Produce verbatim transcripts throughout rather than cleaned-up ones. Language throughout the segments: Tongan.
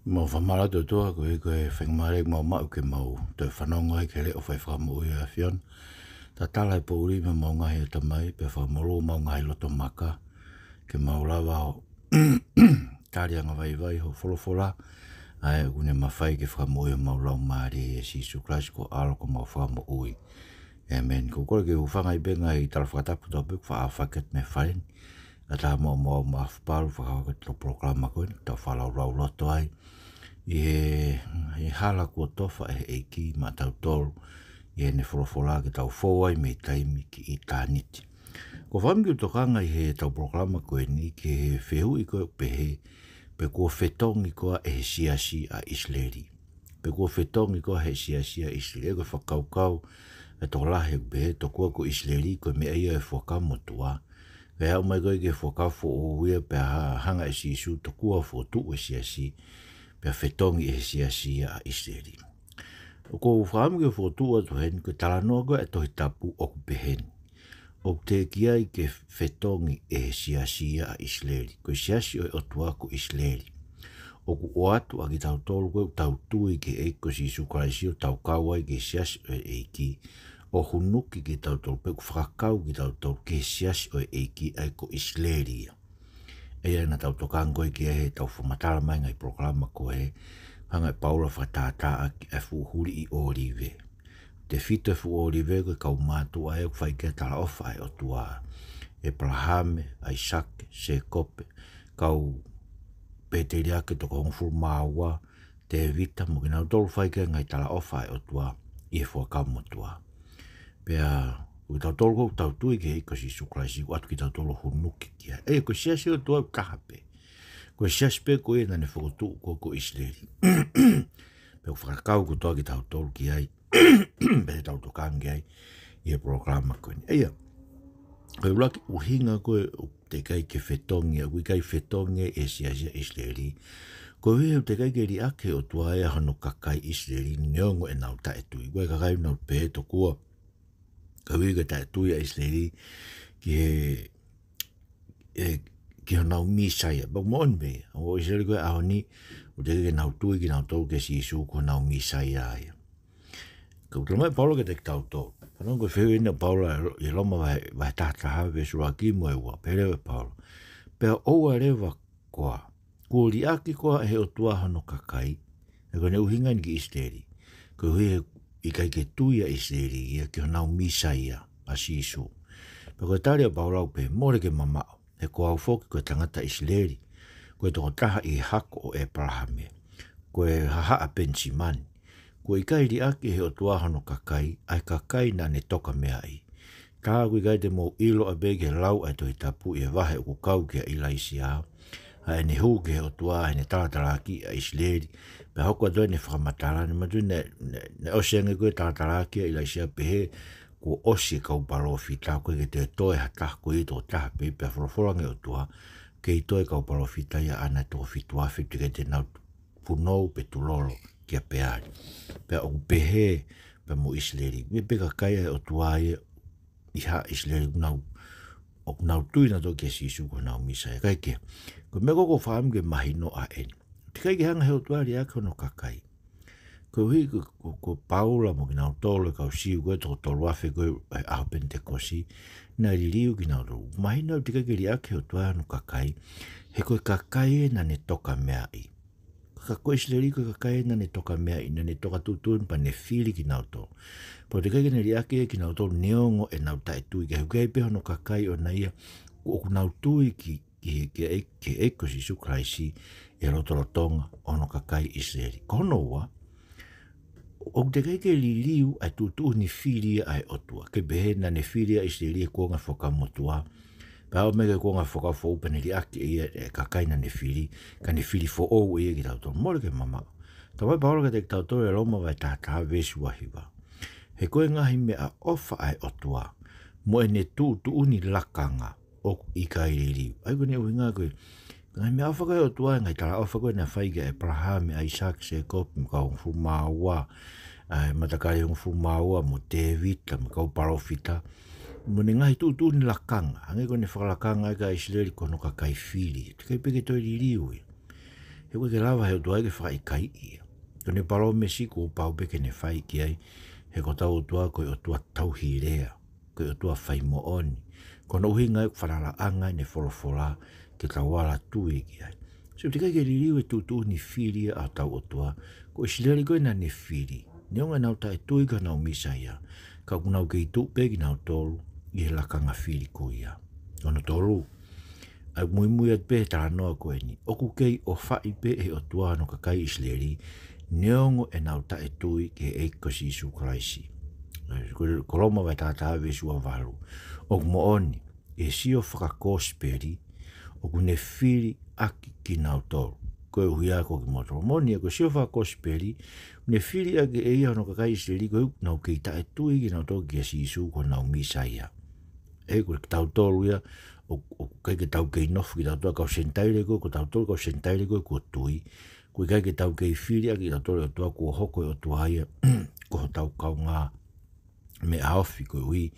Mau fakamālō atu ʻOtua koeʻuhi ko e faingamālie ʻoku mau maʻu ke mau toe fanongo ai ki he leʻo fai fakamoʻui ʻa e ʻAfiona. Tatala e poʻuli mei homau ngaahi ʻatamai, pea fakamolū homau ngaahi loto maka, ke mau lava ʻo tali angavaivai hoʻo folofola, ʻa ē ʻoku ne mafai ke fakamoʻui homau laumālie, ʻia Sīsū Kalaisi ko ho ʻAlo ko homau Fakamoʻui. ʻĒmeni. ʻOku ou kole ke u hūfanga ʻi he ngaahi tala fakatapu kotoa pē ʻoku faʻa fakahoko mei he fale ni. Kae ʻatā muʻa mo au Maʻafu Palu, fakahoko atu e polokalama ko eni, tau fakalaulauloto ai ʻi he, ʻi he hala kuo tofa ʻe he ʻEiki maʻatautolu ʻi heʻene folofola ke tau fou ai mei taimi ki ʻitāniti. ʻOku ou fakaʻamu ke u tokanga ʻi heʻetau polokalama ko eni ki he fehuʻi ko ē ʻoku pehē, pe kuo fetongi koā ʻe he siasi ʻa ʻIsileli. Pe kuo fetongi koā ʻe he siasi ʻa ʻIsileli. Ko e fakakaukau ʻa e tokolahi ʻoku pehē tokua ko ʻIsileli ko e meʻa ia ʻo e Fuakava Motuʻa. Kae haʻu mai ko ē ki he Fuakava Foʻou ia pea ha-, hanga ʻe Sīsū tokua ʻo fokotuʻu e siasi, pea fetongi ʻe he siasi ia ʻa ʻIsileli. ʻOku ou fakaʻamu ke u fokotuʻu atu heni ko e talanoa ko ē ʻa e Tohi Tapu ʻoku pehē ni. ʻOku teʻeki ai ke fetongi ʻe he siasi ia ʻa ʻIsileli. Ko e siasi ʻo e ʻOtua ko ʻIsileli. ʻOku ʻoatu ʻa kitautolu ko ē ʻoku tau tui ki he ʻEiki ko Sīsū Kalaisi ʻo tau kau ai ki he siasi ʻo e ʻEiki, ʻo hunuki kitautolu pe ʻoku fakakau kitautolu ki he siasi ʻo e ʻEiki ʻa ia ko ʻIsileli ia. ʻA ia naʻa tau tokanga ko ē ki ai heʻetau fakamatala mai ngaahi polokalama ko ē, hanga ʻe Paula ʻo fakatātaaʻi e fuʻu huliʻi ʻōlive. Tefito e fuʻu ʻōlive ko e kau mātuʻa ē ʻoku fai ki ai e talaʻofa ʻa e ʻOtua. ʻĒpalahame, ʻAisake, Sēkope, kau pēteliake toko hongofulu mā ua, Tēvita, mo kinautolu fai ki ai e ngaahi talaʻofa ʻa e ʻOtua ʻi he Fuakava Motuʻa. Pea ko kitautolu ko ē ʻoku tau tui ki he ʻEiki ko Sīsū Kalaisi, ʻoku ʻoatu kitautolu ʻo hunuki ki ai. ʻA ia ko e siasi ʻo e ʻOtua ʻoku taha pē. Ko e siasi pē ko ia naʻa ne fokotuʻu ko ē ko ʻIsileli. Pea ʻoku fakakau kotoa kitautolu ki ai, pea te tau tokanga ki ai ʻi he polokalama ko eni. ʻA ia, ko e ʻuluaki ʻuhinga ko ē ʻoku teʻeki ai ke fetongi, ʻoku ʻikai fetongi ʻe he siasi ʻa ʻIsileli, koeʻuhi he ʻoku teʻeki ai ke liʻaki ʻe he ʻOtua ia hono kakai ʻIsileli neongo ʻenau taʻetui. Ko e kakai ʻoku nau pehē tokua, koeʻuhi ko e taʻetui ʻa ʻIsileli ki he, ʻe, ki honau Mīsaia. Pea ʻoku moʻoni pē, ʻa ʻIsileli ko ē he ʻaho ni, ʻoku teʻeki ke nau tui kinautolu kia Sīsū ko honau Mīsaia ia. Ka ʻoku talamai ʻe Paula kiate kitautolu. Fanongo ki he fehuʻi ʻeni ʻa Paula ʻi Loma vahe, vahe taha taha veesi ʻuluaki mo e ua, pehē leva ʻe Paula. Pea ʻoua leva koā, kuo liʻaki koā ʻe he ʻOtua hono kakai, ʻa ia ko ʻene ʻuhinga eni ki ʻIsileli. Koeʻuhi he ʻikai ke tui ʻa ʻIsileli ia ki honau Mīsaia, ʻa Sīsū. Pea ko e tali ʻa Paula ʻoku pehē, mole ke mamaʻo, he ko au foki ko e tangata ʻIsileli, ko e tokotaha ʻi he hako ʻo ʻĒpalahame, ko e hahaʻa Penisimani. Kuo ʻikai liʻaki ʻe he ʻOtua hono kakai, ʻa e kakai naʻa ne tokameaʻi. Tā ʻoku ʻikai te mou ʻilo ʻapē ki he lau ʻa e Tohi Tapu ʻi he vahe ʻoku kau kia ʻIlaisiā, ʻa ʻene hū ki he ʻOtua, ʻa ʻene talatalaakiʻi ʻa ʻIsileli, pea hoko atu ʻene fakamatala, ne manatuʻi naʻe, naʻe, naʻe ʻosi ange ko ē talatalaakiʻi ʻa ʻIlaisiā pehē, kuo ʻosi e kau palōfita, ʻoku ʻikai ke toe toe ha taha, ko ia tokotaha pē, pea folofola ange ʻOtua, kei toe kau palōfita ia ʻaʻana ʻe toko fitu afe, teʻeki ai te nau punou pe tulolo kia Peali. Pea ʻoku pehē pē mo ʻIsileli. Meʻa pē kakai ʻa e ʻOtua ia ʻi haʻa ʻIsileli ʻoku nau, ʻoku nau tui nautolu kia Sīsū ko honau Mīsaia. Kae kehe, ko e meʻa ko ē ʻoku ou fakaʻamu ke mahino ʻa eni. Teʻeki ai ke hanga ʻe he ʻOtua ʻo liʻaki hono kakai. Koeʻuhi ko, ko, ko Paula mo kinautolu e kau Siu ko ē toko tolu afe ko ē he ʻaho Penitekosi, naʻe liliu kinautolu. Mahino teʻeki ai ke liʻaki ʻe he ʻOtua hono kakai, he ko e kakai ē naʻa ne tokameaʻi. Ka ko ʻIsileli ko e kakai naʻa ne tokameaʻi, naʻa ne toka tuʻutuʻuni pea ne fili kinautolu. Pea ʻoku teʻeki ai ke ne liʻaki ʻe kinautolu neongo ʻenau taʻetui ki ai, he ʻoku ʻi ai pē hono kakai ʻoʻona ia, ʻoku nau tui ki, ki he, ki he, ki he ʻEiki ko Sīsū Kalaisi ʻi he lotolotonga ʻo hono kakai ʻIsileli. Ko hono ua, ʻoku teʻeki ai ke liliu ʻa e tuʻutuʻuni fili ʻa e ʻOtua. Ke pehē naʻa ne fili ʻa ʻIsileli he kuonga Fuakava Motuʻa, pea aʻu mai ki he kuonga Fuakava Foʻou pea ne liʻaki ʻe ia e kakai naʻa ne fili, kae ne fili foʻou ʻe ia kitautolu. Mole ke mamaʻo. Talamai ʻe Paula kiate kitautolu ʻi Loma vahe taha taha veesi ua hiva. He ko e ngaahi meʻaʻofa ʻa e ʻOtua, mo ʻene tuʻutuʻuni lakanga, ʻoku ʻikai liliu. ʻA ia ko ʻene ʻuhinga ko e ngaahi meʻaʻofa ko ē ʻa e ʻOtua, ngaahi talaʻofa ko ē naʻe fai kia ʻĒpalahame, ʻAisake, Sēkope, mo e kau hongofulu mā ua, ʻa e matakali hongofulu mā ua, mo Tēvita, mo e kau palōfita. Mo ʻene ngaahi tuʻutuʻuni lakanga, hangē ko ʻene fakalakanga ʻa ʻIsileli ko hono kakai fili. Teʻeki ai pē ke toe liliu ia. He ʻoku ʻikai ke lava he ʻOtua ia ke fakaʻikaiʻi ia. Ko ʻene palōmesi kuo pau pē ke ne fai ki ai, he ko hotau ʻOtua ko e ʻOtua tauhi lea, ko e ʻOtua fai moʻoni. Ko hono ʻuhinga ia ʻoku falalaʻanga ʻene folofola ke tau ala tui ki ai. So, teʻeki ai ke liliu e tuʻutuʻuni fili ʻa hotau ʻOtua. Ko ʻIsileli ko ē naʻa ne fili, neongo ʻenau taʻetui ki honau Mīsaia, ka ʻoku nau kei tuʻu pē kinautolu ʻi he lakanga fili ko ia. Hono tolu, ʻa ia ʻoku muimui atu pē he talanoa ko eni, ʻoku kei ʻofaʻi pē ʻe he ʻOtua hono kakai ʻIsileli, neongo ʻenau taʻetui ki he ʻEiki ko Sīsū Kalaisi. Ko, ko Loma vahe taha taha veesi ua valu. ʻOku moʻoni, ʻi he sio fakakosipeli, ʻoku ne fili ʻaki kinautolu. Koeʻuhi ko kimoutolu. Moʻoni, ko e sio fakakosipeli, ne fili ʻaki ʻe ia hono kakai ʻIsileli, ko ʻenau kei taʻetui kinautolu kia Sīsū ko honau Mīsaia. ʻE, ko kitautolu ia, ʻo, ʻoku ʻikai ke tau kei nofo kitautolu kau Senitaile ko ē, ko tautolu kau Senitaile ko ē kuo tui. ʻOku ʻikai ke tau kei fili ʻaki kitautolu ʻe he ʻOtua kuo hoko e ʻOtua ia ko hotau kaungāmeʻa ofi koeʻuhi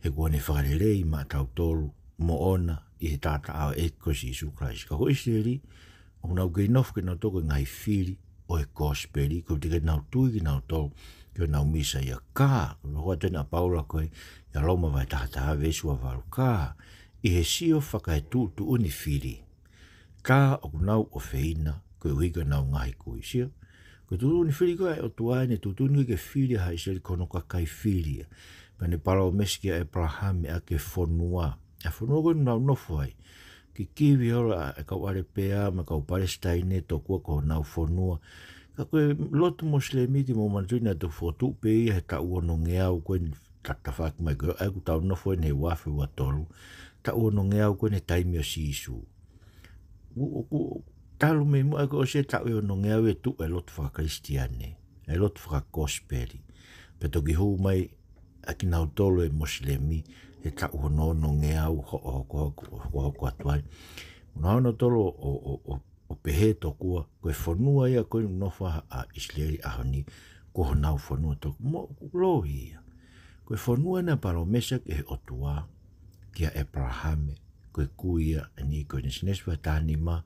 he kuo ne fakalelei maʻatautolu moʻona ʻi he taʻataʻa ʻo e ʻEiki ko Sīsū Kalaisi. Ka ko ʻIsileli, ʻoku nau kei nofo kinautolu ko e ngaahi fili ʻo e kosipeli, ko e teʻeki ke nau tui kinautolu ki honau Mīsaia. Ka, ko e hoko atu eni ʻa Paula ko ē ʻia Loma vahe taha taha veesi ua valu, ka, ʻi he sio fakaetuʻutuʻuni fili, ka ʻoku nau ʻofeina koeʻuhi ko ʻenau ngaahi kui. Sio, ko e tuʻutuʻuni fili ko ē ʻa e ʻOtua ʻene tuʻutuʻuni ke fili ʻa haʻa ʻIsileli ko hono kakai fili ia. Pea ne palōmesi kia ʻĒpalahame ʻa e fonua. ʻA e fonua ko ē ʻoku nau nofo ai. Kikivi holo ʻa e kau ʻAlepea mo e kau Palesitaine tokua ko honau fonua. Ka ko e lotu Mosilemi, kimuʻa manatuʻi naʻe toki fokotuʻu pē ia he taʻu onongeau ko ē ta-, tafaʻaki mai ko ē, ʻa ia ʻoku tau nofo eni he ua afe ua tolu. Taʻu onongeau ko ē he taimi ʻo Sīsū. ʻOku, ʻoku, talu mei muʻa ia kuo ʻosi e taʻu ʻe onongeau ʻe tuʻu e lotu fakakalisitiane, e lotu fakakosipeli. Pea toki hū mai ʻa kinautolu e Mosilemi he taʻu hono onongeau hokohoko, hokohoko atu ai. Naʻa nau tolo ʻo, ʻo, ʻo, ʻo pehē tokua, ko e fonua ia ko ē ʻoku nofo ai ʻa ʻIsileli he ʻaho ni, ko honau fonua tokua. Moʻoni ia. Ko e fonua naʻe palōmesi ʻaki ʻe he ʻOtua kia ʻĒpalahame, ko e kui ia ʻeni ko eni. Sēnesi vahe taha nima,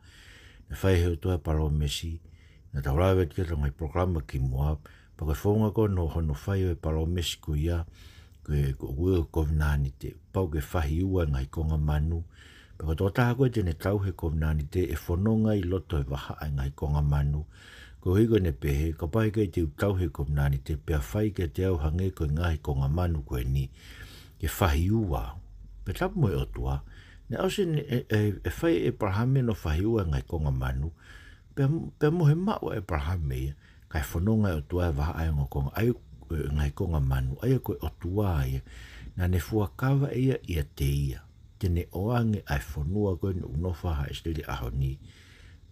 naʻe fai ʻe he ʻOtua e palōmesi, naʻa tau lave atu ki ai ʻi he ngaahi polokalama kimuʻa, pea ko e founga ko ē hono, hono fai ʻo e palōmesi ko ia, ko e, ko e kovinānite, pau ke fahi ua e ngaahi konga manu, pea ko e tokotaha ko ē te ne tauhi e kovinānite ʻe fononga ʻi loto he vahaʻa e ngaahi konga manu, koeʻuhi ko ʻene pehē, kapau he ʻikai te u tauhi e kovinānite, pea fai kiate au hangē ko e ngaahi konga manu ko eni, ke fahi ua. Pea tapu mo e ʻOtua, naʻe ʻosi eni ʻe, ʻe, ʻe fai ʻe ʻĒpalahame hono fahi ua e ngaahi konga manu, pea, pea mohe maʻu ʻa ʻĒpalahame ia, kae fononga e ʻOtua he vahaʻa e ongo konga, ʻa ia, e ngaahi konga manu, ʻa ia ko e ʻOtua ia, naʻa ne fuakava ʻe ia ʻiate ia, te ne ʻoange ʻa e fonua ko eni ʻoku nofo ai haʻa ʻIsileli he ʻaho ni,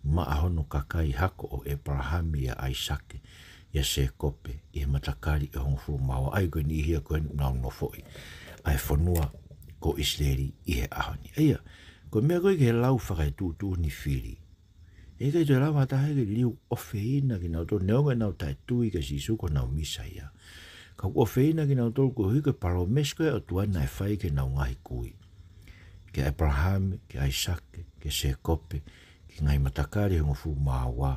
maʻa hono kakai hako ʻo ʻĒpalahame, ʻia ʻAisake, ʻia Sēkope, ʻi he matakali ʻe hongofulu mā ua, ʻa ia ko e niʻihi ia ko eni ʻoku nau nofoʻi ʻa e fonua ko ʻIsileli ʻi he ʻaho ni. ʻA ia, ko e meʻa ko ē ki he lau fakaetuʻutuʻuni fili, ʻe ʻikai toe lava ha taha ia ke liliu ʻofeina kinautolu, neongo ʻenau taʻetui kia Sīsū ko honau Mīsaia. Ka ʻoku ʻofeina kinautolu koeʻuhi ko e palōmesi ko ē ʻa e ʻOtua naʻe fai ki heʻenau ngaahi kui. Kia ʻĒpalahame, kia ʻAisake, kia Sēkope, ki he ngaahi matakali ʻe hongofulu mā ua,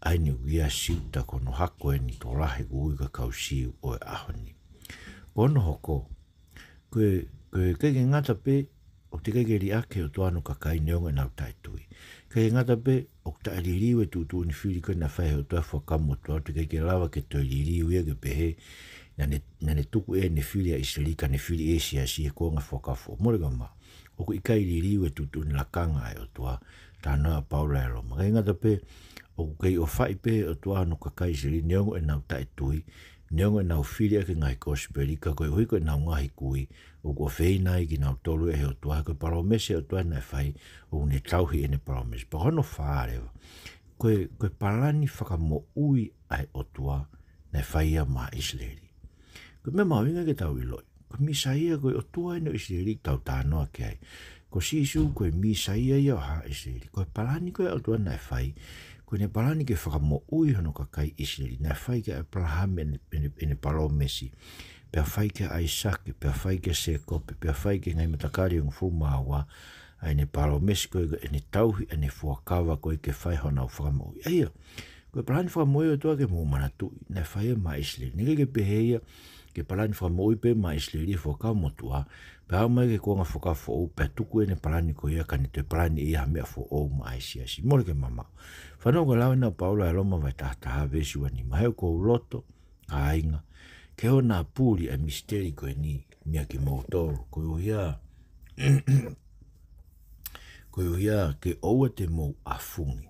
ʻa ia ʻoku ʻia Siuta ko hono hako eni, tokolahi ʻoku ui ko e kau Siu ʻo e ʻaho ni. Ko hono hoko, ko e, ko e ʻikai ke ngata pē ʻoku teʻeki ai ke liʻaki ʻe he ʻOtua hono kakai neongo ʻenau taʻetui. ʻIkai ke ngata pē ʻoku taʻeliliu e tuʻutuʻuni fili ko ē naʻe fai ʻe he ʻOtua he Fuakava Motuʻa, ʻoku teʻeki ai ke lava ke toe liliu ia ke pehē, naʻa ne, naʻa ne tuku ʻene fili ʻa ʻIsileli kae ne fili ʻe he siasi he kuonga Fuakava Foʻou. Mole kae ʻumaʻā, ʻoku ʻikai liliu e tuʻutuʻuni lakanga ʻa e ʻOtua, talanoa ʻa Paula ʻia Loma. ʻIkai ngata pē ʻoku kei ʻofaʻi pē ʻe he ʻOtua hono kakai ʻIsileli neongo ʻenau taʻetui, neongo ʻenau fili ʻaki e ngaahi kosipeli, ka koeʻuhi ko ʻenau ngaahi kui, ʻoku ʻofeina ai kinautolu ʻe he ʻOtua, ko e palōmesi ʻa e ʻOtua naʻe fai, ʻoku ne tauhi ʻene palōmesi. Pea ko hono fā leva, ko e, ko e palani fakamoʻui ʻa e ʻOtua naʻe fai ia maʻa ʻIsileli. Ko e meʻa mahuʻinga ke tau ʻiloʻi, ko e Mīsaia ko e ʻOtua ʻeni ʻo ʻIsileli ʻoku tau talanoa ki ai. Ko Sīsū ko e Mīsaia ia ʻo haʻa ʻIsileli. Ko e palani ko ē ʻa e ʻOtua naʻe fai, ko ʻene palani ke fakamoʻui hono kakai ʻIsileli, naʻe fai kia ʻĒpalahame ʻene, ʻene, ʻene palōmesi, pea fai kia ʻAisake, pea fai kia Sēkope, pea fai ki he ngaahi matakali ʻe hongofulu mā ua, ʻa ʻene palōmesi ko ē, ʻene tauhi ʻene fuakava ko ē ke fai honau fakamoʻui. ʻA ia, ko e palani fakamoʻui ʻa e ʻOtua ke mou manatuʻi, naʻe fai ia maʻa ʻIsileli. Naʻe ʻikai ke pehē ia ke palani fakamoʻui pē maʻa ʻIsileli e Fuakava Motuʻa, pea aʻu mai ki he kuonga Fuakava Foʻou, pea tuku ʻene palani ko ia ka ne toe palani ia ha meʻa foʻou maʻa e siasi. Mole ke mamaʻo. Fanongo ki he lau ʻa Paula ʻi Loma vahe taha taha veesi ua nima: He ʻoku ou loto, kāinga, ke ʻoua naʻa puli ʻa e misiteli ko eni meiate kimoutolu, koeʻuhi, koeʻuhi ke ʻoua te mou ʻafungi.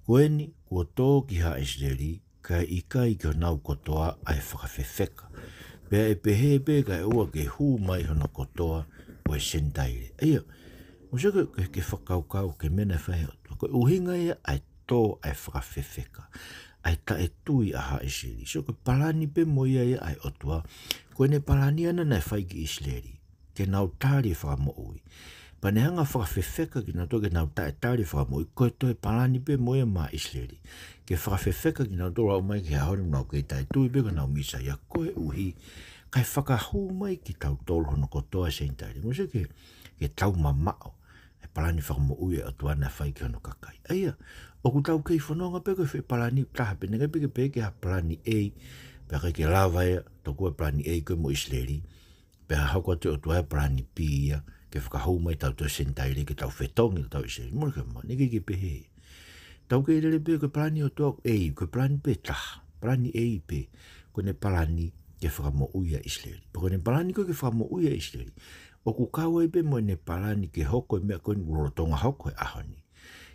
Ko eni, kuo tō ki haʻa ʻIsileli, kae ʻikai ki honau kotoa ʻa e fakafefeka, pea ʻe pehē pē kae ʻoua ke hū mai hono kotoa ʻo e Senitaile. ʻA ia, mou sio ki he, ki he fakakaukau ki he meʻa naʻe fai ʻe he ʻOtua. Ko e ʻuhinga ia ʻa e tō ʻa e fakafefeka, ʻa e taʻetui ʻa haʻa ʻIsileli. Sio, ko e palani pē mo ia ia ʻa e ʻOtua. Ko ʻene palani ʻana naʻe fai ki ʻIsileli ke nau tali e fakamoʻui. Pea ne hanga ʻo fakafefeka kinautolu ke nau taʻetali e fakamoʻui. Ko e toe palani pē mo ia maʻa ʻIsileli ke fakafefeka kinautolu aʻu mai ki he ʻaho ni ʻoku nau kei taʻetui pē ki honau Mīsaia, koeʻuhi kae fakahū mai kitautolu hono kotoa e Senitaile. Mou sio ki he, ki he tau mamaʻo e palani fakamoʻui ʻa e ʻOtua naʻe fai ki hono kakai. ʻA ia, ʻoku tau kei fononga pē ko e foʻi palani ʻe taha pē, naʻe ʻikai pē ke pehē ki ha palani A, pea ʻikai ke lava ia, tokua e palani A ko ē mo ʻIsileli, pea hoko atu e ʻOtua e palani B ia, ke fakahū mai tautolu e Senitaile ke tau fetongi tautolu ʻIsileli. Mole ke mamaʻo, naʻe ʻikai ke pehē. Tau kei lele pē ko e palani ʻa e ʻOtua ʻoku A, ko e palani pē taha, palani A pē, ko ʻene palani ke fakamoʻui ʻa ʻIsileli. Pea ko ʻene palani ko ē ke fakamoʻui ʻa ʻIsileli, ʻoku kau ai pē mo ʻene palani ke hoko e meʻa ko eni ʻoku lolotonga hoko he ʻaho ni,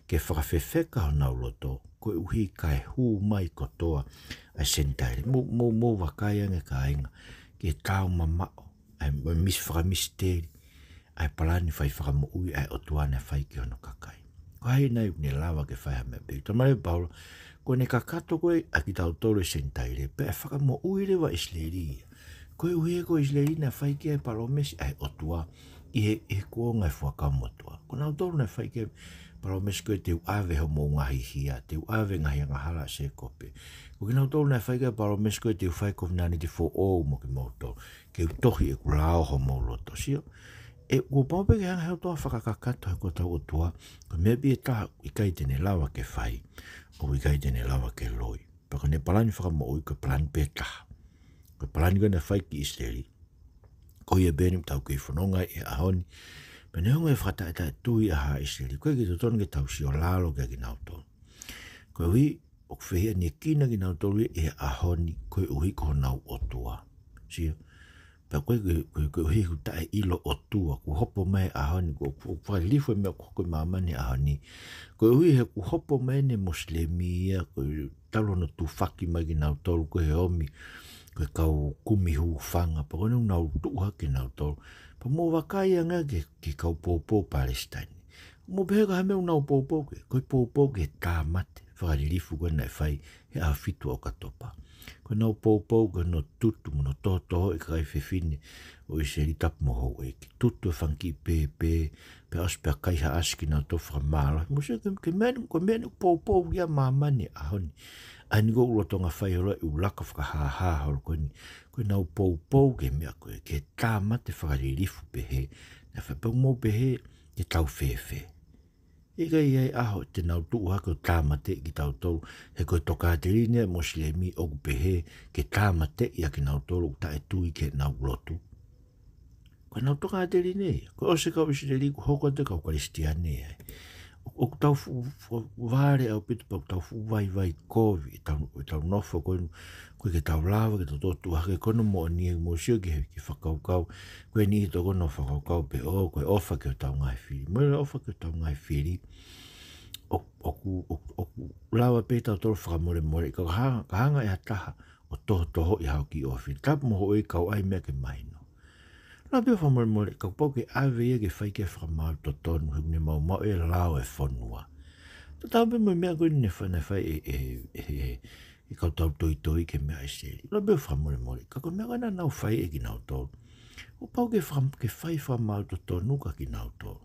ke fakafefeka honau loto, koeʻuhi kae hū mai kotoa ʻa e Senitaile. Mou, mou, mou vakai ange, kāinga, ki he tau mamaʻo ʻa e, ʻa e misi, fakamisiteli ʻa e palani fai fakamoʻui ʻa e ʻOtua naʻe fai ki hono kakai. Ko hai nai ʻoku ne lava ke fai ha meʻa pehē? Talamai ʻe Paula, ko ʻene kakato ko ē ʻa kitautolu e Senitaile, pea ʻe fakamoʻui leva ʻa ʻIsileli ia. Koeʻuhi he ko ʻIsileli naʻe fai ki ai e palōmesi ʻa e ʻOtua ʻi he, ʻi he kuonga e Fuakava Motuʻa. Ko kinautolu naʻe fai ki ai e palōmesi ko ē, te u ʻave hoʻomou ngaahi hia, te u ʻave e ngaahi angahala ʻa Sēkope. Ko kinautolu naʻe fai ki ai e palōmesi ko ē, te u fai e kovinānite foʻou mo kimoutolu, ke u tohi ʻeku lao ʻi homou loto. Sio, ʻe, kuo pau pē ke hanga ʻe he ʻOtua ʻo fakakakato he ko hotau ʻOtua, ko e meʻa pē ʻe taha ʻoku ʻikai te ne lava ke fai, ʻoku ʻikai te ne lava ke loi. Pea ko ʻene palani fakamoʻui ko e palani pē taha. Ko e palani ko ē naʻe fai ki ʻIsileli, ko ia pē eni ʻoku tau kei fononga ai he ʻaho ni. Pea neongo e fakataʻetaʻetui ʻa haʻa ʻIsileli, ʻoku ʻikai ke totonu ke tau sio lalo kiate kinautolu. Koeʻuhi ʻoku fehiʻanekina kinautolu ia he ʻaho ni koeʻuhi ko honau ʻOtua. Sio, pea ko e, ko e, ko e, koeʻuhi ko e taʻeʻilo ʻOtua, kuo hopo mai he ʻaho ni, kuo, kuo fakalilifu e meʻa ʻoku hoko ʻi māmani he ʻaho ni. Koeʻuhi he kuo hopo mai ʻene Mosilemi ia, ko e talu hono tufaki mai kinautolu ko ē he omi ko e kau kumi hūfanga, pea ko ʻenau tuʻu hake kinautolu. Pea mou vakai ange ki he, ki he kau poupou Palesitaine. Mou pehē ko e hā e meʻa ʻoku nau poupou ki ai? Ko e poupou ki he tāmate fakalilifu ko ē naʻe fai he ʻaho fitu ʻo ʻOkatopa. Ko ʻenau poupou ki hono tutu mo hono tohotohoʻi e kakai fefine ʻo ʻIsileli, tapu mo houʻeiki. Tutu e fanga kiʻi pēpē, pea ʻosi pea kaihaʻasi kinautolu fakamālohi. Mou sio ki he, ki he meʻa ni, ko e meʻa ni ʻoku poupou ki ai ʻa māmani he ʻaho ni. ʻA eni ʻoku lolotonga fai holo e ʻū laka fakahāhā holo ko eni. Ko ʻenau poupou ki he meʻa ko ē, ki he tāmate fakalilifu pehē naʻe fai. Pea mou pehē, te tau fēfē? ʻIkai ʻi ai e ʻaho te nau tuʻu hake ʻo tāmateʻi kitautolu, he ko e tokāteline ʻa e Mosilemi ʻoku pehē ke tāmateʻi ʻa kinautolu ʻoku taʻetui ki heʻenau lotu. Ko ʻenau tokāteline ia. Ko e ʻosi e kau ʻIsileli kuo hoko atu e kau Kalisitiane ai. ʻO, ʻoku tau fuʻu, fuʻu vale ʻaupito, pea ʻoku tau fuʻu vaivai kovi ʻi heʻetau, ʻetau nofo ko eni, ʻoku ʻikai ke tau lava ke tau tuʻu hake. Ko hono moʻoni ia, mou sio ki he, ki he fakakaukau, ko e niʻihi tokoni ʻo fakakaukau pē, ʻo, ko e ʻofa ki hotau ngaahi fili. Mou ʻilo e ʻofa ki hotau ngaahi fili, ʻo, ʻoku, ʻoku, ʻoku lava pē kitautolu ʻo fakamolemoleʻi, ka hanga, ka hanga ʻe ha taha ʻo tohotohoʻi haʻo kiʻi ʻofefine. Tapu mo houʻeiki, kau ai e meʻa ke mahino. Lava pē ʻo fakamolemoleʻi, kapau ʻoku ke ʻave ia ke fai ki ai e fakamaau totonu, he ʻoku ne maumauʻi e lao e fonua. Tatau pē mo e meʻa ko eni naʻe fai, naʻe fai ʻe, ʻe, ʻe, ʻe, ʻe kau tautoitoi ki he meʻa ʻa ʻIsileli. Lava pē ʻo fakamolemoleʻi, ka ko e meʻa ko ē naʻa nau fai ʻe kinautolu, kuo pau ke faka-, ke fai fakamaau totonu kia kinautolu.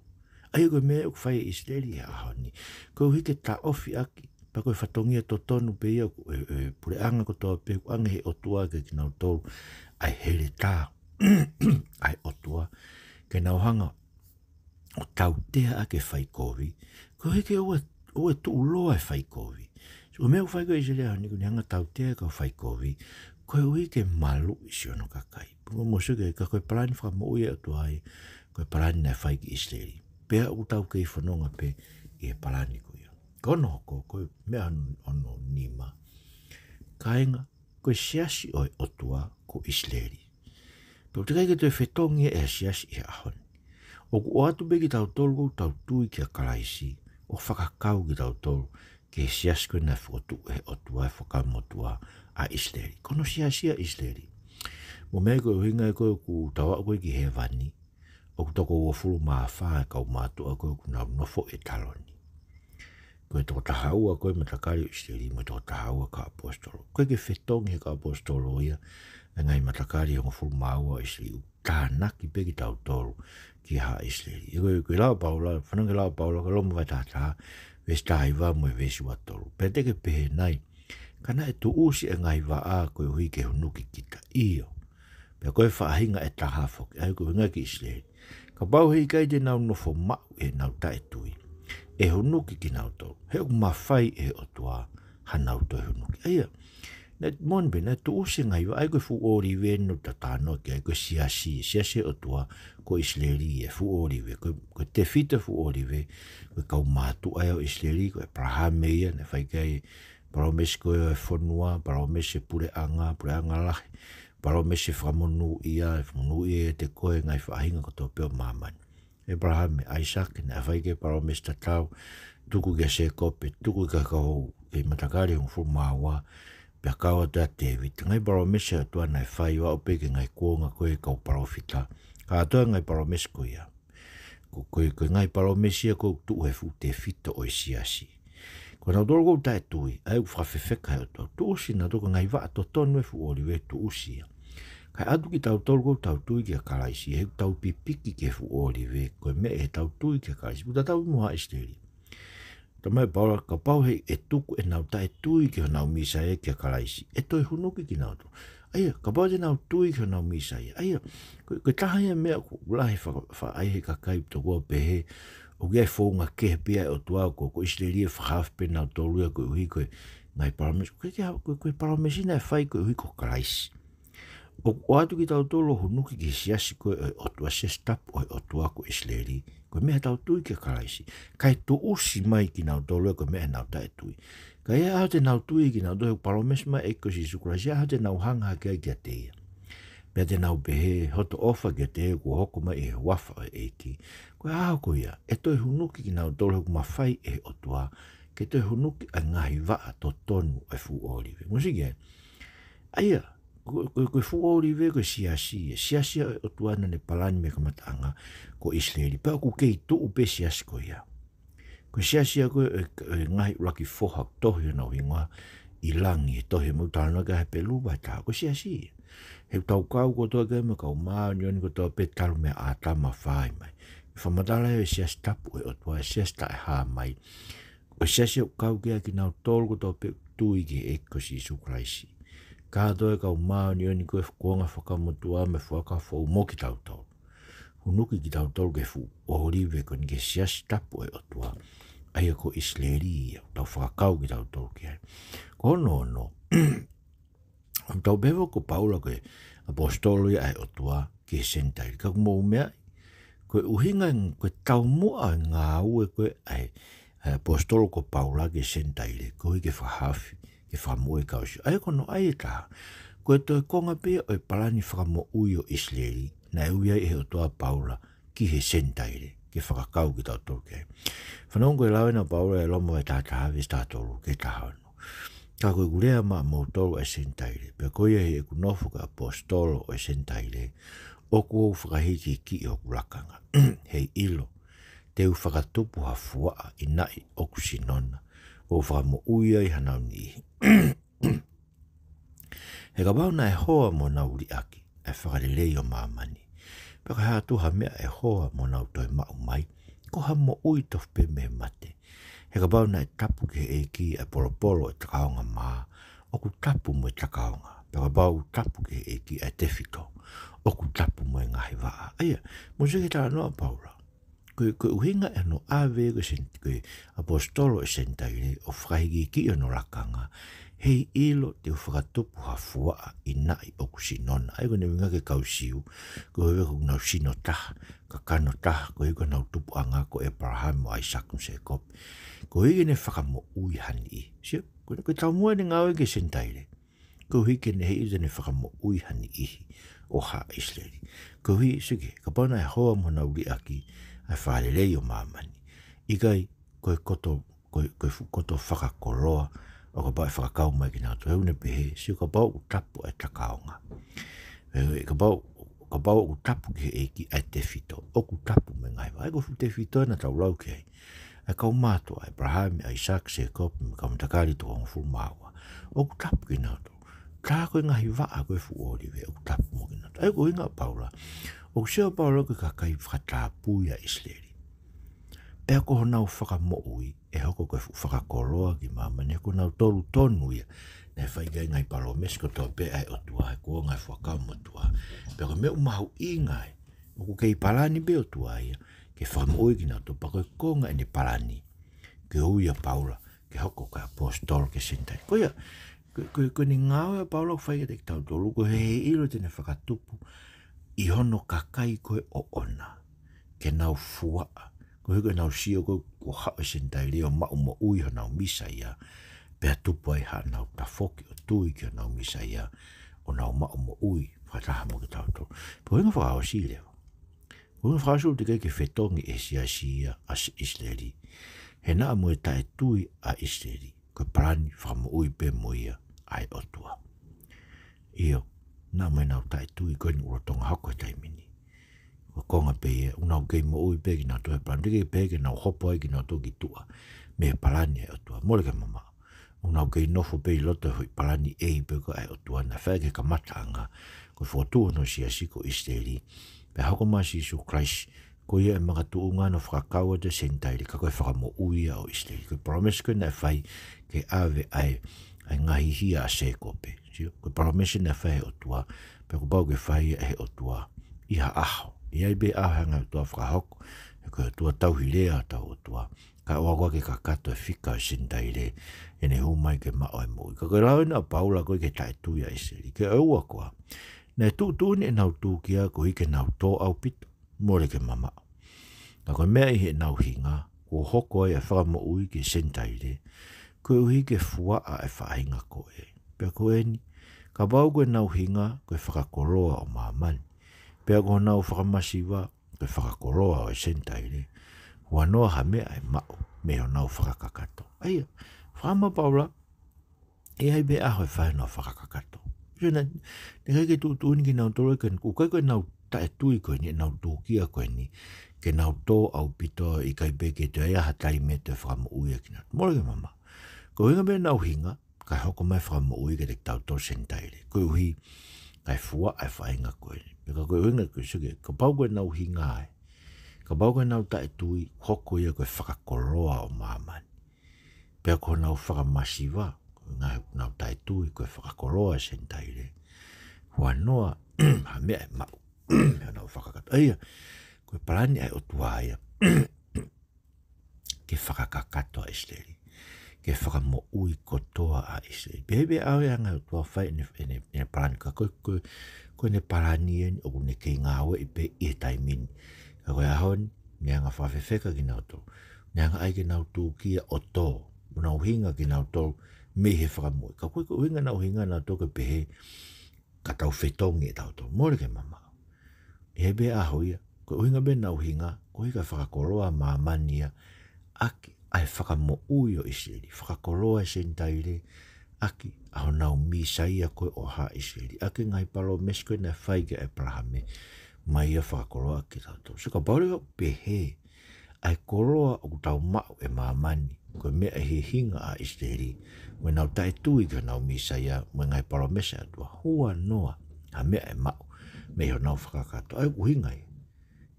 ʻA ia ko e meʻa ʻoku fai ʻe ʻIsileli he ʻaho ni, koeʻuhi ke taʻofi ʻaki, pea ko e fatongia totonu pē ia ʻo e, e puleʻanga kotoa pē, ʻoange ʻe he ʻOtua kiate kinautolu ʻa e heletā ʻa e ʻOtua, ke nau hanga ʻo tautea ʻa e faikovi, koeʻuhi ke ʻoua, ʻoua ʻe tuʻuloa e faikovi. So, ko e meʻa ʻoku fai ko ē ʻe ʻIsileli he ʻaho ni, ʻoku ne hanga ʻo tautea e kau faikovi, koeʻuhi ke maluʻi siʻono kakai. Pea mou sio ki ai, ka ko e palani fakamoʻui ʻa e ʻOtua ia, ko e palani naʻe fai ki ʻIsileli. Pea ʻoku tau kei fononga pē ʻi he palani ko ia. Ko hono hoko, ko e meʻa hono, hono nima. Kāinga, ko e siasi ʻo e ʻOtua ko ʻIsileli. Pea ʻoku teʻeki ai ke toe fetongi ʻe ha siasi ʻi he ʻaho ni. ʻOku ʻoatu pē kitautolu ʻoku tau tui kia Kalaisi, ʻo fakakau kitautolu ki he siasi ko ē naʻe fokotuʻu ʻe he ʻOtua, ʻe he Fuakava Motuʻa, ʻa ʻIsileli. Ko hono siasi ʻa ʻIsileli. Mo e meʻa ko e ʻuhinga ia ko ē ʻoku tau aʻu ko ē ki hēvani, ʻoku toko uofulu mā fā e kau mātuʻa ko ē ʻoku nau nofo ʻi ʻEtaloni. Ko e toko taha ua ko ē matakali ʻo ʻIsileli mo e toko taha ua kau ʻaposetolo. ʻOku ʻikai ke fetongi ʻe he kau ʻaposetolo ia e ngaahi matakali ʻe hongofulu mā ua ʻo ʻIsileli. Tānaki pē kitautolu ki ai ʻa ʻIsileli. ʻA ia ko e, ko e lau ʻa Paula, fanongo ki he lau ʻa Paula, ko e Loma vahe taha taha, veesi taha hiva mo e veesi ua tolu. Pea te ke pehē nai, ka naʻe tuʻusi e ngaahi vaʻa koeʻuhi ke hunuki kita. ʻIo. Pea ko e faʻahinga ʻe taha foki, ʻa ia ko e ʻuhinga ki ʻIsileli. Kapau he ʻikai te nau nofo maʻu ʻi heʻenau taʻetui, ʻe hunuki kinautolu. He ʻoku mafai ʻe he ʻOtua hanau toe hunuki. ʻA ia, naʻe moʻoni pē, naʻe tuʻusi e ngaahi vaʻa, ʻa ia ko e fuʻu ʻōlive naʻa tau talanoa ki ai, ko e siasi, siasi ʻo e ʻOtua ko ʻIsileli, e fuʻu ʻōlive, ko, ko e tefito e fuʻu ʻōlive, ko e kau mātuʻa ia ʻo ʻIsileli, ko ʻĒpalahame ia, naʻe fai ki ai palōmesi ko ē ʻo e fonua, palōmesi e puleʻanga, puleʻanga lahi, palōmesi e fakamonūʻia, e fakamonūʻia ʻiate koe e ngaahi faʻahinga kotoa pē ʻo māmani. ʻĒpalahame, ʻAisake, naʻe fai ki ai e palōmesi tatau, tuku kia Sēkope, tuku ki he kau, ki he matakali ʻe hongofulu mā ua, pea kau atu ʻa Tēvita. Ngaahi palōmesi ʻa e ʻOtua naʻe fai ʻo aʻu pē ki he ngaahi kuonga ko ē ʻo e kau palōfita. Kātoa e ngaahi palōmesi ko ia. Ko, ko, ko e ngaahi palōmesi ia ʻoku tuʻu he fuʻu tefito ʻo e siasi. Ko kinautolu ʻoku taʻetui, ʻa ia ʻoku fakafefeka ʻe he ʻOtua. Tuʻusi kinautolu, ko e ngaahi vaʻa totonu e fuʻu ʻōlive tuʻusi ia. Kae ʻatu kitautolu ʻoku tau tui kia Kalaisi, he ʻoku tau pipiki ki he fuʻu ʻōlive, ko e meʻa ʻi heʻetau tui kia Kalaisi. Pea tatau mo haʻa ʻIsileli. Talamai ʻe Paula, kapau he ʻe tuku ʻenau taʻetui ki honau Mīsaia kia Kalaisi, ʻe toe hunuki kinautolu. ʻA ia, kapau te nau tui ki honau Mīsaia. ʻA ia, ko, ko e taha ia e meʻa ʻoku lahi faka-, fakaʻai ʻe he kakai tokua pehē, ʻoku ʻi ai e founga kehe pē ia ʻa e ʻOtua ko, ko ʻIsileli ʻe fakahaofi pē nautolu ia koeʻuhi ko e ngaahi palōmesi. Ko e, ko e, ko e palōmesi naʻe fai koeʻuhi ko Kalaisi. ʻOku ʻoatu kitautolu ʻo hunuki ki he siasi ko ē ʻo e ʻOtua, siasi tapu ʻo e ʻOtua ko ʻIsileli, ko e meʻa ʻetau tui kia Kalaisi. Kae tuʻusi mai kinautolu ia ko e meʻa ʻenau taʻetui. Ka ʻi he ʻaho te nau tui kinautolu, he ʻoku palōmesi mai e ʻEiki ko Sīsū Kalaisi, ʻaho te nau hanga hake ai kiate ia. Pea te nau pehē, hoto ʻofa kiate ia kuo hoko mai ʻi he huafa ʻo e ʻEiki. Ko e ʻaho ko ia, ʻe toe hunuki kinautolu he ʻoku mafai ʻe he ʻOtua ke toe hunuki ʻa e ngaahi vaʻa totonu ʻo e fuʻu ʻōlive. Mou sio ki ai. ʻA ia, ko, ko, ko e fuʻu ʻōlive ko e siasi, e siasi ʻa e ʻOtua naʻa ne palani mei he kamataʻanga ko ʻIsileli. Pea ʻoku kei tuʻu pē siasi ko ia. Ko e siasi ia ko ē, e, e ngaahi ʻuluaki foha tohi honau hingoa ʻi langi, he tohi ʻoku mou talanoa ki ai he Hepelū vahe taha, ko e siasi ia. He ʻoku tau kau kotoa ki ai mo e kau māʻoniʻoni kotoa pē talu mei ʻĀtama ʻo fai mai. Fakamatala e siasi tapu ʻo e ʻOtua, e siasi taʻehāmai. Ko e siasi ʻoku kau ki ai kinautolu kotoa pē ʻoku tui ki he ʻEiki ko Sīsū Kalaisi. Kātoa e kau māʻoniʻoni ko ē, kuonga fakamotuʻa mo e fuakava foʻou mo kitautolu. Hunuki kitautolu ki he fuʻu ʻōlive ko eni, ki he siasi tapu ʻo e ʻOtua. ʻA ia ko ʻIsileli ia, tau fakakau kitautolu ki ai. Ko hono ono, tau pehē ko Paula ko e ʻaposetolo ia ʻa e ʻOtua ki he Senitaile. Ka ʻoku mou meaʻi, ko e ʻuhinga, ko e taumuʻa e ngāue ko ē ʻa e, ʻa e ʻaposetolo ko Paula ki he Senitaile, koeʻuhi ke fakahaofi, ke fakamoʻui e kau Siu. ʻA ia ko hono ʻai ʻe taha, ko e toe konga pē ia ʻo e palani fakamoʻui ʻo ʻIsileli, naʻe ui ai ʻe he ʻOtua ʻa Paula ki he Senitaile, ke fakakau kitautolu ki ai. Fanongo ki he lau ena ʻa Paula ʻi Loma vahe taha taha, veesi taha tolu ki he taha ono. Ka ko ʻeku lea maʻamoutolu ʻa e Senitaile, pea ko ia ʻi heʻeku nofo ko e ʻaposetolo ʻo e Senitaile, ʻoku ou fakahikihikiʻi hoku lakanga. Heiʻilo, te u fakatupu ha fuaʻa ʻi naʻi ʻoku sino na, ʻo fakamoʻui ai hanau niʻihi. He kapau naʻe hoa mo honau liʻaki ʻa e fakalelei ʻo māmani, pea ka hā atu ha meʻa ʻe hoa mo honau toe maʻu mai, ko ha moʻui tofu pē mei he mate. He kapau naʻe tapu ki he ʻEiki ʻa e polopolo ʻo e takaonga mā, ʻoku tapu mo e takaonga. Pea kapau ʻoku tapu ki he ʻEiki ʻa e tefito, ʻoku tapu mo e ngaahi vaʻa. ʻA ia, mou sio ki he talanoa ʻa Paula. ko e, ko e ʻuhinga ʻene ʻave ko e Sen-, ko e ʻaposetolo ʻo e Senitaile ʻo fakaikiiki hono lakanga. Heiʻilo te u fakatupu ha fuaʻa ʻi naʻi ʻoku sino na. ʻA ia ko ʻene ʻuhinga ki he kau Siu, ko e ʻuhinga ko ʻenau sino taha, kakano taha, koeʻuhi ko ʻenau tupuʻanga ko ʻĒpalahame, ʻAisake mo Sēkope. Koeʻuhi ke ne fakamoʻui ha niʻihi. Sio, ko e, ko e taumuʻa ʻene ngāue ki he Senitaile. Koeʻuhi ke ne, heiʻilo te ne fakamoʻui ha niʻihi ʻo haʻa ʻIsileli. Koeʻuhi, sio ki he, kapau naʻe hoa mo nau liʻaki ʻa e fakalelei ʻo māmani. ʻIkai, ko e koto, ko e, ko e fuʻu koto fakakoloa ʻo kapau ʻe fakakau mai kinautolu. He ʻoku ne pehē, sio kapau ʻoku tapu ʻa e takaonga. He, he kapau, kapau ʻoku tapu ki he ʻEiki ʻa e tefito, ʻoku tapu mo e ngaahi vaʻa. ʻA ia ko e fuʻu tefito naʻa tau lau ki ai. ʻA e kau mātuʻa, ʻĒpalahame, ʻAisake, Sēkope, mo e kau matakali toko hongofulu mā ua. ʻOku tapu kinautolu. Tā ko e ngaahi vaʻa ko e fuʻu ʻōlive, ʻoku tapu mo kinautolu. ʻA ia ko e ʻuhinga ʻa Paula. ʻOku sio ʻa Paula ko e kakai fakatapui ʻa ʻIsileli. Pea ko honau fakamoʻui, ʻe hoko ko e fuʻu fakakoloa ki māmani, he ko kinautolu tonu ia naʻe fai ki ai e ngaahi palōmesi kotoa pē ʻa e ʻOtua, he kuonga ʻo e Fuakava Motuʻa. Pea ko e meʻa ʻoku mahuʻinga ai, ʻoku kei palani pē ʻOtua ia ke fakamoʻui kinautolu, pea ko e konga ʻene palani ke ui ʻa Paula ke hoko ko e ʻaposetolo ki he Senitaile. Ko ia, ko, ko, ko ʻene ngāue ʻa Paula ʻoku fai kiate kitautolu, ko e heiʻilo te ne fakatupu ʻi hono kakai ko e ʻoʻona ke nau fuaʻa. Koeʻuhi ko ʻenau sio ko e, ko e haʻu e Senitaile ʻo maʻu moʻui honau Mīsaia, pea tupu ai haʻanau tafoki ʻo tui ki honau Mīsaia, ʻo nau maʻu moʻui fakataha mo kitautolu. Pea ko e ʻuhinga fakaʻosi leva. Ko e ʻuhinga fakaʻosi ʻoku teʻeki ke fetongi ʻe he siasi ia ʻa ʻIsileli. He naʻa mo e taʻetui ʻa ʻIsileli, ko e palani fakamoʻui pē mo ia ʻa e ʻOtua. ʻIo, naʻa mo ʻenau taʻetui ko eni ʻoku lolotonga hoko he taimi ni. Ko e konga pē ia, ʻoku nau kei moʻui pē kinautolu he palani, teʻeki pē ke nau hopo ai kinautolu ki tuʻa mei he palani ʻa e ʻOtua. Mole ke mamaʻo. ʻOku nau kei nofo pē ʻi loto he foʻi palani ʻei pē ko ē ʻa e ʻOtua naʻe fai ki he kamataʻanga, ko e fokotuʻu hono siasi ko ʻIsileli. Pea hoko mai ʻa Sīsū Kalaisi, ko ia ʻe makatuʻunga hono fakakau atu e Senitaile, ka ko e fakamoʻui ia ʻo ʻIsileli. Ko e palōmesi ko ē naʻe fai ke ʻave ʻa e, ʻa e ngaahi hia ʻa Sēkope. Sio, ko e palōmesi naʻe fai ʻe he ʻOtua, pea kuo pau ke fai ʻe he ʻOtua ʻi ha ʻaho. ʻE ʻi ai pē ʻaho ʻe hanga ʻe he ʻOtua ʻo fakahoko, he ko e ʻOtua tauhi lea hotau ʻOtua. Ka ʻoua kuo kakato e fika ʻo e Senitaile ʻene hū mai ke maʻu e moʻui. Ka ko e lau eni ʻa Paula ko ē ki he taʻetui ʻa ʻIsileli. Ke ʻoua kuo, naʻe tuʻutuʻuni ʻenau tūkia koeʻuhi ke nau tō ʻaupito, mole ke mamaʻo. Ka ko e meʻa ʻi heʻenau hinga, kuo hoko ai ʻa e fakamoʻui ki he Senitaile, koeʻuhi ke fuaʻa e faʻahinga ko ē. Pea ko eni, kapau ko ʻenau hinga ko e fakakoloa ʻo māmani, pea ko honau fakamasiva ko e fakakoloa ʻo e Senitaile, huanoa ha meʻa ʻe maʻu mei honau fakakakato. ʻA ia, fakaʻamu ʻa Paula, ʻe ʻi ai pē ʻaho ʻe fai honau fakakakato. Sio, naʻe, naʻe ʻikai ke tuʻutuʻuni kinautolu ke, ʻoku ʻikai ko ʻenau taʻetui ko eni, ʻenau tūkia ko eni, ke nau tō ʻaupito, ʻikai pē ke toe ʻi ai ha taimi ʻe toe fakamoʻui ai kinautolu. Mole ke mamaʻo. Ko e ʻuhinga pē ʻenau hinga, kae hoko mai e fakamoʻui kiate kitautolu Senitaile. Koeʻuhi, kae fuaʻa e faʻahinga ko ē. Pea ka ko e ʻuhinga ko ē, sio ki he, kapau ko ʻenau hinga ē, kapau ko ʻenau taʻetui, hoko ia ko e fakakoloa ʻo māmani. Pea ko honau fakamasiva, ko e ngaahi ʻenau taʻetui, ko e fakakoloa ʻo e Senitaile. Huanoa, ha meʻa ʻe maʻu mei honau fakakakato. ʻA ia, ko e palani ʻa e ʻOtua ia ke fakakakato ʻa ʻIsileli, ke fakamoʻui kotoa ʻa ʻIsileli. Pea ʻi he ʻaho ʻe hanga ʻe he ʻOtua ʻo fai ʻene, ʻene, ʻene palani, ka ko e, ko e, ko ʻene palani eni ʻoku ne kei ngāueʻi pē ʻi he taimi ni. Ka ko e ʻaho ni, ne hanga ʻo fakafefeka kinautolu. Ne hanga ai ke nau tūkia ʻo tō, ʻo nau hinga kinautolu mei he fakamoʻui. Ka ko e, ko e ʻuhinga ʻenau hinga naʻa tau toki pehē, ka tau fetongi ʻe tautolu. Mole ke mamaʻo. ʻI he pē ʻaho ia, ko e ʻuhinga pē ʻenau hinga, koeʻuhi kae fakakoloa ʻa māmani ia, ʻaki ʻa e fakamoʻui ʻo ʻIsileli, fakakoloa e Senitaile, ʻaki ʻa honau Mīsaia ko ē ʻo haʻa ʻIsileli, ʻaki e ngaahi palōmesi ko ē naʻe fai kia ʻĒpalahame, mai ia fakakoloa ʻaki kitautolu. Sio, kapau leva ʻoku pehē ʻa e koloa ʻoku tau maʻu ʻe māmani, ko e meʻa ʻi he hinga ʻa ʻIsileli, mo ʻenau taʻetui ki honau Mīsaia, mo e ngaahi palōmesi ʻa e ʻOtua, huanoa ha meʻa ʻe maʻu mei honau fakakakato. ʻA ia ko e ʻuhinga ia.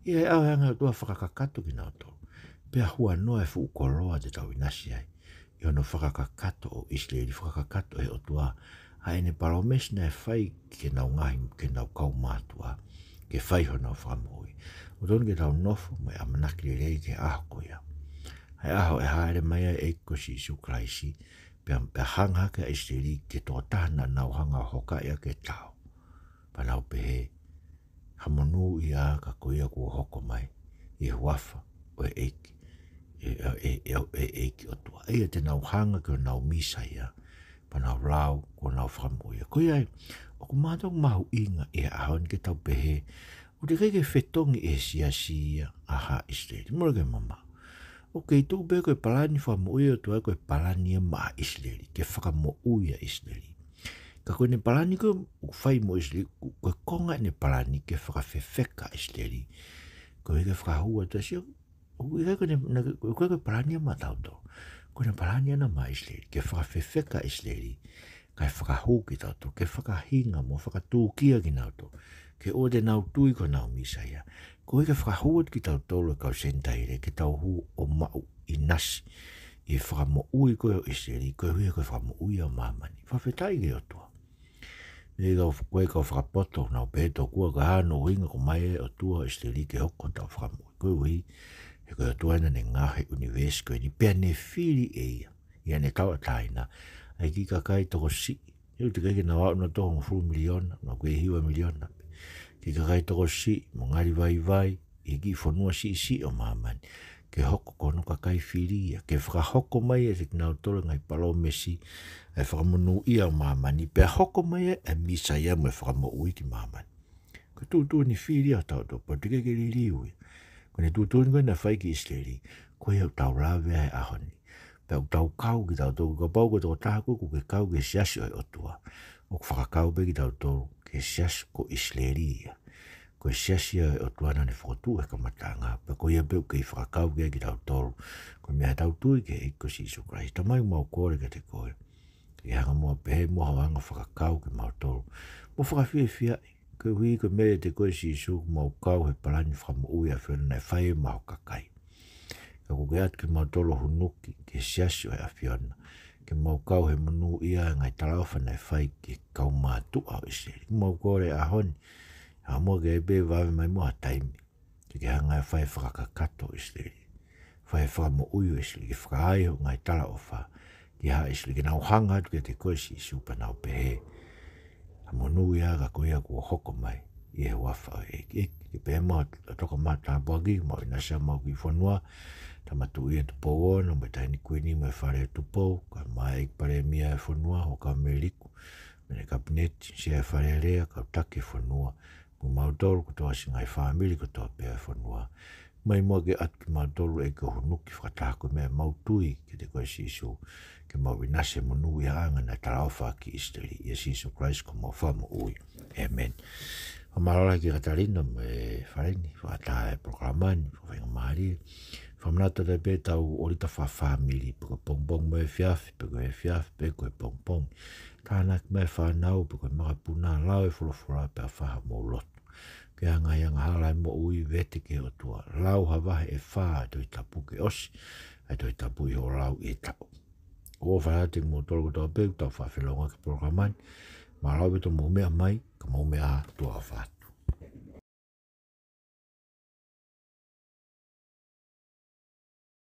ʻI he ʻaho ʻe hanga ʻe he ʻOtua ʻo fakakakato kinautolu, pea huanoa e fuʻu koloa te tau ʻinasi ai ʻi hono fakakakato ʻo ʻIsileli, fakakakato ʻe he ʻOtua ʻa ʻene palōmesi naʻe fai ki heʻenau ngaahi, ki heʻenau kaumātuʻa, ke fai honau fakamoʻui. ʻOku totonu ke tau nofo mo e ʻamanaki lelei ki he ʻaho ko ia. ʻA e ʻaho ʻe hāʻele mai ai e ʻEiki ko Sīsū Kalaisi, pea, pea hanga hake ʻa ʻIsileli ki he tokotaha naʻa nau hanga ʻo hokaʻi ʻaki e tao. Pea nau pehē, ha monūʻia ka ko ia kuo hoko mai ʻi he huafa ʻo e ʻEiki, ʻe, ʻe, ʻe, ʻe, ʻe ʻEiki ʻOtua. ʻA ia te nau hanga ki honau Mīsaia, pea nau lau ko honau fakamoʻui ia. Ko ia ai, ʻoku mātuʻaki mahuʻinga ʻi he ʻaho ni ke tau pehē, ʻoku teʻeki ke fetongi ʻe he siasi ia ʻa haʻa ʻIsileli. Mole ke mamaʻo. ʻOku kei tuʻu pē ko e palani fakamoʻui ʻa e ʻOtua ko e palani ia maʻa ʻIsileli, ke fakamoʻui ʻa ʻIsileli. Ka ko ʻene palani ko ē ʻoku fai mo ʻIsileli, ko e konga ʻene palani ke fakafefeka ʻa ʻIsileli. Koeʻuhi ke fakahū atu ʻa Sio, ʻoku ʻikai ko ʻene, na, ʻoku ʻikai ko e palani ia maʻatautolu. Ko ʻene palani ʻana maʻa ʻIsileli, ke fakafefeka ʻa ʻIsileli, kae fakahū kitautolu, ke fakahinga mo fakatūkia kinautolu, ke ʻoua te nau tui ko honau Mīsaia. Koeʻuhi ke fakahū atu kitautolu e kau Senitaile, ke tau hū ʻo maʻu ʻinasi ʻi he fakamoʻui ko ē ʻo ʻIsileli, koeʻuhi ko e fakamoʻui ʻo māmani. Fakafetaʻi ki he ʻOtua. ʻI he kau, ko e kau fakapoto, nau pehē tokua ko e hā hono ʻuhinga ʻoku ʻomai e ʻOtua ʻo ʻIsileli ke hoko ko hotau fakamoʻui. Koeʻuhi, he ko e ʻOtua ena naʻa ne ngaohi e ʻunivēsi ko eni, pea ne fili ʻe ia, ʻi heʻene tauʻatāina, ʻa e kiʻi kakai tokosiʻi. ʻOku teʻeki ke nau aʻu nautolu ki he hongofulu miliona, nau kei hiva miliona. Kiʻi kakai tokosiʻi, mo ngali vaivai, ʻi he kiʻi fonua siʻisiʻi ʻo māmani. Ke hoko ko hono kakai fili ia, ke fakahoko mai ʻiate kinautolu e ngaahi palōmesi, ʻa e fakamonūʻia ʻo māmani, pea hoko mai ʻa e Mīsaia mo e fakamoʻui ki māmani. Ko e tuʻutuʻuni fili ia ʻo tautolu, pea ʻoku teʻeki ke liliu ia. Ko ʻene tuʻutuʻuni ko ē naʻe fai ki ʻIsileli, ko ia ʻoku tau lave ai he ʻaho ni. Pea ʻoku tau kau kitautolu, kapau ko e tokotaha ko ē ʻoku ke kau ki he siasi ʻo e ʻOtua, ʻoku fakakau pē kitautolu ki he siasi ko ʻIsileli ia. Ko e siasi ia ʻo e ʻOtua naʻa ne fokotuʻu he kamataʻanga, pea ko ia pē ʻoku kei fakakau ki ai kitautolu, ko e meʻa ʻetau tui ki he ʻEiki ko Sīsū Kalaisi. Tamai, mau kole kiate koe ke ke hanga muʻa pē muʻa ʻo hanga ʻo fakakau kimautolu, mo fakafiefiaʻi, koeʻuhi ko e meʻa ʻiate koe Sīsū, ʻoku mau kau he palani fakamoʻui ʻa e ʻAfiona naʻe fai maʻa ho kakai. Ka ʻoku ke ʻoatu kimautolu ʻo hunuki ki he siasi ʻo e ʻAfiona, ke mau kau he monūʻia e ngaahi talaʻofa naʻe fai ki he kau mātuʻa ʻo ʻIsileli. ʻOku mau kole he ʻaho ni, hanga muʻa ke ʻi ai pē, vave mai muʻa ha taimi ke ke hanga ʻo fai e fakakakato ʻo ʻIsileli, fai e fakamoʻui ʻo ʻIsileli, ke fakaai hoʻo ngaahi talaʻofa ki haʻa ʻIsileli, ke nau hanga atu kiate koe Sīsū, pea nau pehē, ha monūʻia ka ko ia kuo hoko mai ʻi he huafa ʻo e ʻEiki. ʻEiki, ke pehē muʻa ʻo toka mai ho tāpuaki, mau ʻinasi ʻa homau kiʻi fonua, Tama Tuʻi ʻa Tupou Ono, mo e Taʻahine Kuini mo e Fale ʻo Tupou, kae ʻumaʻā e ʻEiki Palēmia ʻo e fonua, Huʻakavameiliku, mo ʻene Kapineti, Sea ʻo e Fale Alea, kau taki e fonua, mo kimautolu kotoa, siʻi ngaahi fāmili kotoa pē ʻo e fonua. Mai muʻa ke ʻoatu kimautolu ʻEiki ʻo hunuki fakataha ko e meʻa ʻoku mau tui kiate koe Sīsū, ke mau ʻinasi he monūʻiaʻanga naʻe talaʻofa ki ʻIsileli, ʻia Sīsū Kalaisi ko homau Fakamoʻui. ʻĒmeni. Fakamālō lahi kia Katalina mo e fale ni, fakataha e polokalama ni, fakafaingamālie. Fakamanatu atu pē ʻetau ʻōlita fakafāmili, pe ko e pongipongi mo e efiafi, pe ko e efiafi pe ko e pongipongi. Tānaki mai e fānau, pe ko e makapuna, lau e folofola pea fai haʻamou lotu. Ke ʻi ai ha ngaahi angahala ʻi he moʻui, vete ki he ʻOtua. Lau ha vahe ʻe fā ʻo e Tohi Tapu ke ʻosi ʻa e Tohi Tapu ʻi hoʻo lau ʻi he taʻu. ʻOfa atu kiate kimoutolu kotoa pē ʻoku tau fakafelongoaki he polokalama ni. Mālō ʻaupito hoʻomou meʻa mai, ka mou meʻa ā, tuʻa ʻofa atu.